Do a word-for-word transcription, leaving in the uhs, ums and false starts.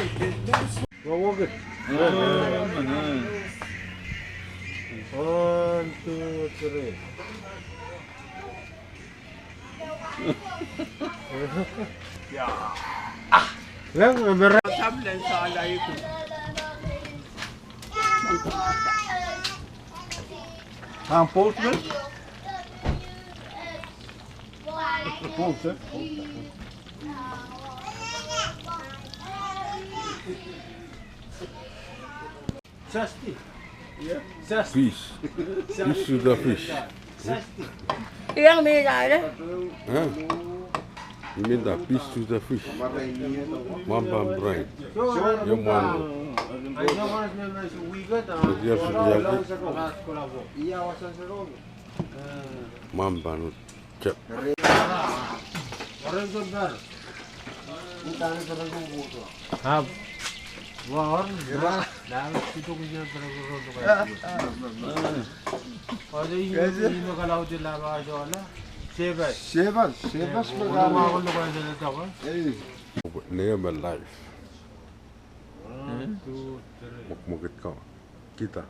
One, two, three. Pahn post me? Post, eh? Sasti. Sasti. Peace. Peace to the fish. Sasti. Iang mi dale. Huh? I mean the peace to the fish. Mwahn pahn bright. Ia mwahn. Ia sudiaki. Mwahn pahn. Nehm life. Mwekmwekid ko. Kita.